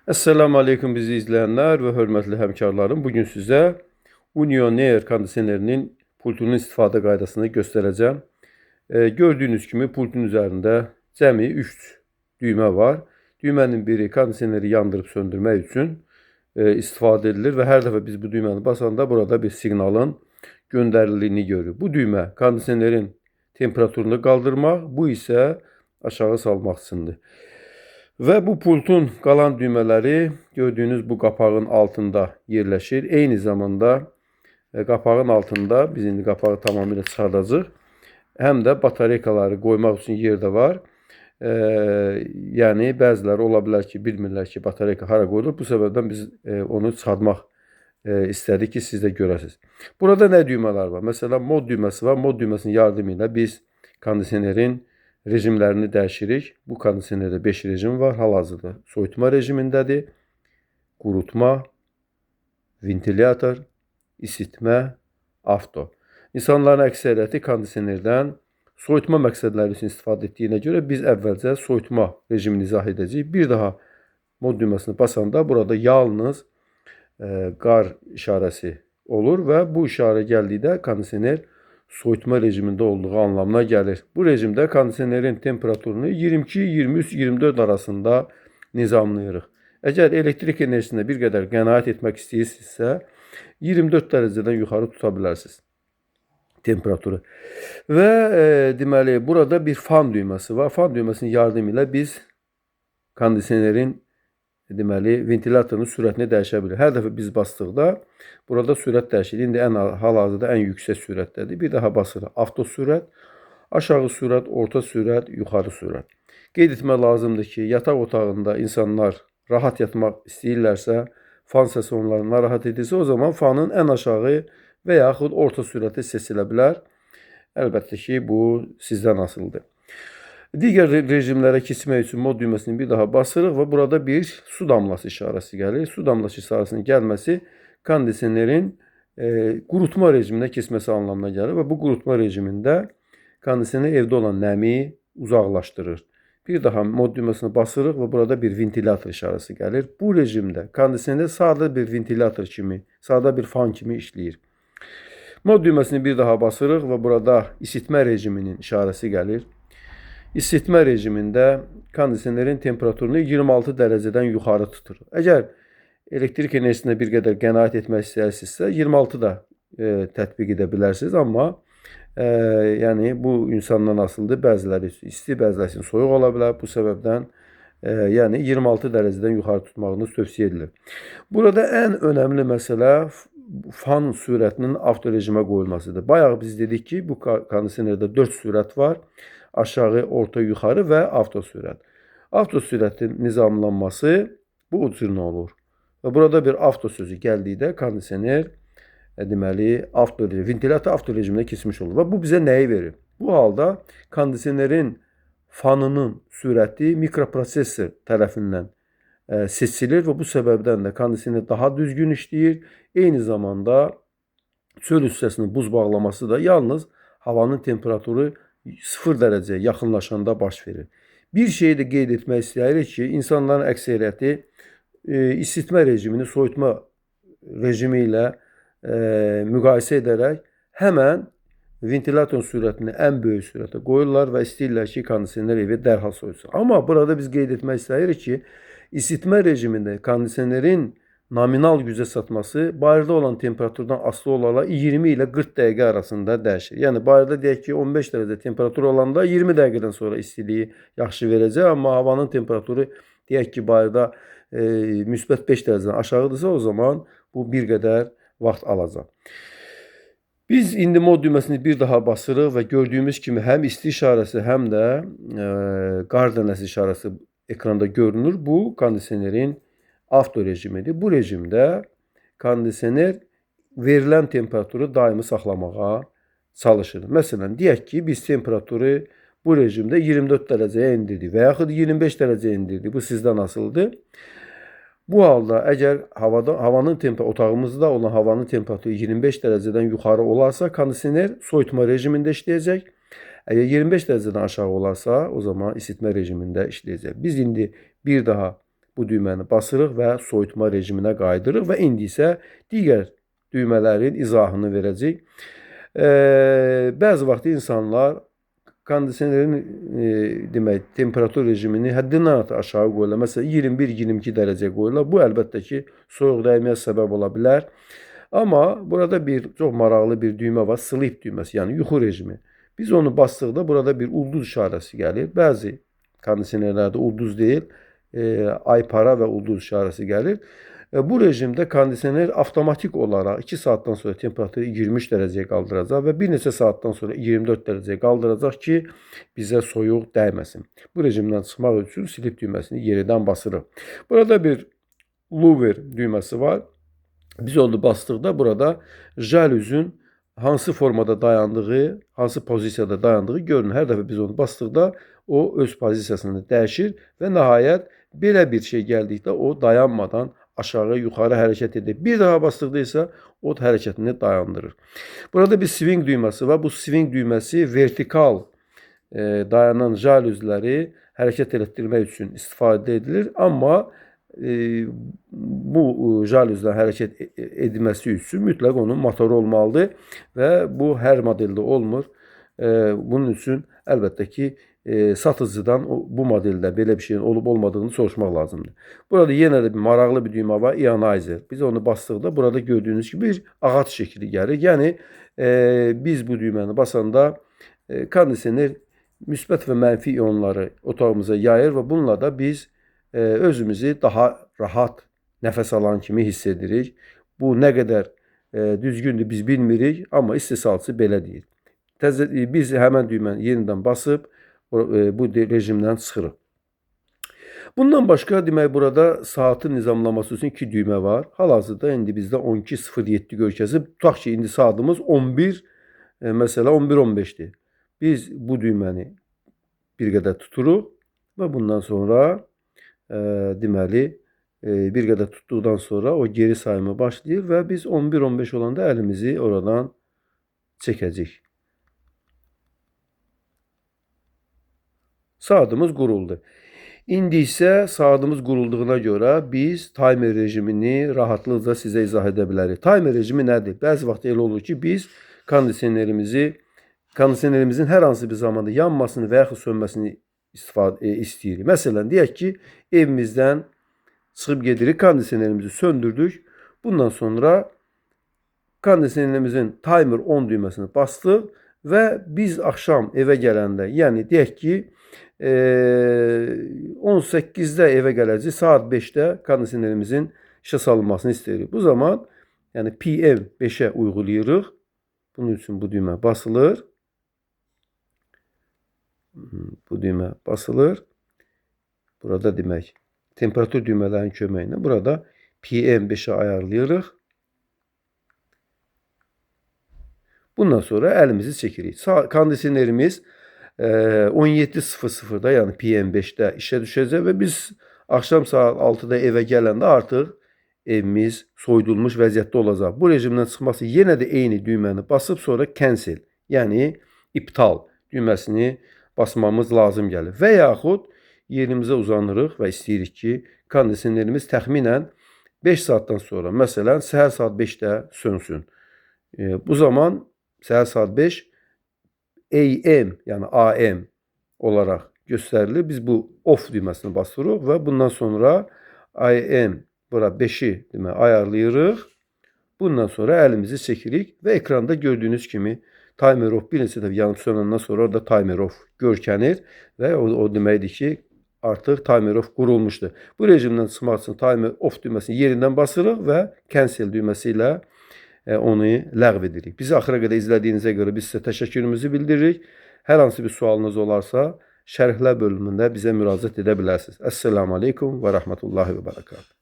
Esselamu Aleyküm bizi izleyenler ve hörmətli həmkarlarım. Bugün sizə Unionaire kondisionerinin pultunun istifadə qaydasını göstərəcəm. Gördüyünüz kimi pultun üzərində cəmi 3 düymə var. Düymənin biri kondisioneri yandırıb söndürmək üçün istifadə edilir və hər dəfə biz bu düyməni basanda burada bir siqnalın göndərildiyini görürük. Bu düymə kondisionerin temperaturunu qaldırmaq, bu isə aşağı salmaq üçündür. Və bu pultun qalan düymələri gördüyünüz bu qapağın altında yerləşir. Eyni zamanda qapağın altında, biz indi qapağı tamamilə çıxardacağıq. Həm də batareykaları qoymaq üçün yer də var. Yəni bəziləri ola bilər ki, bilmirlər ki, batareyka hara qoyulur. Bu səbəbdən biz onu çıxartmaq istədik ki, siz də görəsiniz. Burada nə düymələr var? Məsələn, mod düyməsi var. Mod düyməsinin yardımı ilə biz kondisionerin rejimlərini dəyişirik. Bu kondisionerdə 5 rejim var. Hal-hazırda soyutma rejimindədir. Qurutma, ventilyator, isitmə, avto. İnsanların əksəriyyəti kondisionerdən soyutma məqsədləri üçün istifadə etdiyinə görə biz əvvəlcə soyutma rejimini izah edəcəyik. Bir daha mod düyməsini basanda burada yalnız qar işarəsi olur və bu işarə gəldikdə kondisioner soyutma rejimində olduğu anlamına gəlir. Bu rejimdə kondisionerin temperaturunu 22, 23, 24 arasında nizamlayırıq. Əgər elektrik enerjisinə bir qədər qənaət etmək istəyirsinizsə, 24 dərəcədən yuxarı tuta bilərsiniz temperaturu. Və deməli, burada bir fan düyməsi var. Fan düyməsinin yardımı ilə biz kondisionerin deməli, ventilatorun sürətini dəyişə bilir. Hər dəfə biz basdıqda burada sürət dəyişir. İndi hal-hazırda ən yüksək sürətdədir. Bir daha basırıq. Avto sürət, aşağı sürət, orta sürət, yuxarı sürət. Qeyd etmək lazımdır ki, yataq otağında insanlar rahat yatmaq istəyirlərsə, fan səsi onları narahat edirsə, o zaman fanın ən aşağı və yaxud orta sürəti seçilə bilər. Əlbəttə ki, bu sizdən asılıdır. Digər rejimlərə keçmək üçün mod düyməsini bir daha basırıq və burada bir su damlası işarəsi gəlir. Su damlası işarəsinin gəlməsi kondisionerin qurutma rejiminə keçməsi anlamına gəlir və bu qurutma rejimində kondisioner evdə olan nəmi uzaqlaşdırır. Bir daha mod düyməsini basırıq və burada bir ventilyator işarəsi gəlir. Bu rejimdə kondisioner sadə bir ventilyator kimi, sadə bir fan kimi işləyir. Mod düyməsini bir daha basırıq və burada isitmə rejiminin işarəsi gəlir. İsitmə rejimində kondisionerin temperaturunu 26 dərəcədən yuxarı tutur. Əgər elektrik enerjisinə bir qədər qənaət etmək istəyirsinizsə, 26 da tətbiq edə bilərsiniz. Amma yəni bu insandan asılıdır. Bəziləri üçün isti, bəziləri üçün soyuq ola bilər. Bu səbəbdən yəni 26 dərəcədən yuxarı tutmağınız tövsiyə edilir. Burada ən önəmli məsələ fan sürətinin avto rejimə qoyulmasıdır. Bayaq biz dedik ki, bu kondisionerdə 4 sürət var. Aşağı, orta, yuxarı və avto sürət. Avto sürətin nizamlanması bu cür olur. Və burada bir avto sözü gəldikdə kondisioner deməli avto ventilyator avto rejiminə keçmiş olur. Və bu bizə nəyi verir? Bu halda kondisionerin fanının sürəti mikroprosesor tərəfindən seçilir və bu səbəbdən də kondisioner daha düzgün işləyir. Eyni zamanda çöl hissəsinin buz bağlaması da yalnız havanın temperaturu 0 dərəcəyə yaxınlaşanda baş verir. Bir şeyi də qeyd etmək istəyirik ki, insanların əksəriyyəti isitmə rejimini soyutma rejimi ilə müqayisə edərək həmən ventilatorun sürətini ən böyük sürətə qoyurlar və istəyirlər ki, kondisioner evi dərhal soyutsun. Amma burada biz qeyd etmək istəyirik ki, isitmə rejimində kondisionerin nominal gücə çatması bayırda olan temperaturdan asılı olaraq 20 ilə 40 dəqiqə arasında dəyişir. Yəni bayırda deyək ki, 15 dərəcə temperatur olanda 20 dəqiqədən sonra istiliyi yaxşı verəcək, amma havanın temperaturu deyək ki, bayırda müsbət 5 dərəcədən aşağıdırsa, o zaman bu bir qədər vaxt alacaq. Biz indi mod düyməsini bir daha basırıq və gördüyümüz kimi həm isti işarəsi, həm də qar dənəsi işarəsi ekranda görünür. Bu kondisionerin avto rejimidir. Bu rejimdə kondisioner verilən temperaturu daimi saxlamağa çalışır. Məsələn, deyək ki, biz temperaturu bu rejimdə 24 dərəcəyə endirdik və yaxud 25 dərəcəyə endirdik. Bu sizdən asılıdır. Bu halda əgər otağımızda olan havanın temperaturu 25 dərəcədən yuxarı olarsa, kondisioner soyutma rejimində işləyəcək. Əgər 25 dərəcədən aşağı olarsa, o zaman isitmə rejimində işləyəcək. Biz indi bir daha bu düyməni basırıq və soyutma rejiminə qayıdırıq və indi isə digər düymələrin izahını verəcəyik. Bəzi vaxt insanlar kondisionerin demək, temperatur rejimini həddindən artıq aşağı qoyurlar. Məsələn, 21-22 dərəcə qoyurlar. Bu, əlbəttə ki, soyuq dəyməyə səbəb ola bilər. Amma burada bir çox maraqlı bir düymə var, sleep düyməsi, yəni yuxu rejimi. Biz onu basdıqda burada bir ulduz işarəsi gəlir. Bəzi kondisionerlərdə ulduz deyil, aypara və ulduz işarəsi gəlir. Bu rejimdə kondisioner avtomatik olaraq 2 saatdan sonra temperaturu 23 dərəcəyə qaldıracaq və bir neçə saatdan sonra 24 dərəcəyə qaldıracaq ki, bizə soyuq dəyməsin. Bu rejimdən çıxmaq üçün sleep düyməsini yeridən basırıq. Burada bir lower düyməsi var. Biz onu basdıqda burada jalüzün hansı formada dayandığı, hansı pozisiyada dayandığı görünür. Hər dəfə biz onu basdıqda o öz pozisiyasını dəyişir və nəhayət belə bir şey gəldikdə o dayanmadan aşağı yuxarı hərəkət edir. Bir daha basdıqda isə o hərəkətini dayandırır. Burada bir swing düyməsi var. Bu swing düyməsi vertikal dayanan jalüzləri hərəkət elətdirmək üçün istifadə edilir. Amma bu jalüzlərin hərəkət edilməsi üçün mütləq onun motoru olmalıdır və bu hər modeldə olmur. Bunun üçün əlbəttə ki, satıcıdan bu modeldə belə bir şeyin olub olmadığını soruşmaq lazımdır. Burada yenə də bir maraqlı bir düymə var, ionizer. Biz onu basdıqda burada gördüyünüz kimi bir ağac şəkli gəlir. Yəni biz bu düyməni basanda kondisioner müsbət və mənfi ionları otağımıza yayır və bununla da biz özümüzü daha rahat nəfəs alan kimi hiss edirik. Bu nə qədər düzgündür biz bilmirik, amma istehsalçı belə deyir. Biz həmən düyməni yenidən basıb bu rejimdən çıxırıq. Bundan başqa demək burada saatın nizamlaması üçün 2 düymə var. Hal-hazırda indi bizdə 12:07 görkəsi. Tutaq ki, indi saatımız 11, məsələ 11:15-dir. Biz bu düyməni bir qədər tuturuq və bundan sonra deməli bir qədər tutduqdan sonra o geri sayımı başlayır və biz 11:15 olanda əlimizi oradan çəkəcəyik. Saatımız quruldu. İndi isə saatımız qurulduğuna görə biz timer rejimini rahatlıqla sizə izah edə bilərik. Timer rejimi nədir? Bəzi vaxt elə olur ki, biz kondisionerimizin hər hansı bir zamanda yanmasını və yaxud sönməsini istəyirik. Məsələn, deyək ki, evimizdən çıxıb gedirik, kondisionerimizi söndürdük. Bundan sonra kondisionerimizin timer on düyməsini bastıq və biz axşam evə gələndə, yəni deyək ki, 18-də evə gələcəyik, saat 5-də kondisionerimizin işə salınmasını istəyirik. Bu zaman yəni PM 5-ə uyğulayırıq. Bunun üçün bu düymə basılır. Bu düymə basılır. Burada demək temperatur düymələrinin köməyi ilə burada PM 5-ə ayarlayırıq. Bundan sonra əlimizi çəkirik. Kondisionerimiz 17:00-da, yəni PM5-də işə düşəcək və biz axşam saat 6-da evə gələndə artıq evimiz soyudulmuş vəziyyətdə olacaq. Bu rejimdən çıxması yenə də eyni düyməni basıb sonra cancel, yəni iptal düyməsini basmamız lazım gəlir. Və yaxud yerimizə uzanırıq və istəyirik ki, kondisionerimiz təxminən 5 saatdan sonra, məsələn, səhər saat 5-də sönsün. Bu zaman səhər saat 5 AM, yəni AM olaraq göstərilir. Biz bu off düyməsini basırıq və bundan sonra AM bura 5-i demək ayarlayırıq. Bundan sonra əlimizi çəkirik və ekranda gördüyünüz kimi timer off bir neçə dəfə yanıb sönəndən sonra orada timer off görkənir və o deməkdir ki, artıq timer off qurulmuşdur. Bu rejimdən çıxmaq üçün timer off düyməsini yerindən basırıq və cancel düyməsi ilə onu ləğv edirik. Bizi axıra qədər izlədiyinizə görə biz sizə təşəkkürümüzü bildiririk. Hər hansı bir sualınız olarsa, şərhlər bölümündə bizə müraciət edə bilərsiniz. Əssalamu aleykum və rəhmətullahi və bərəkatuhu.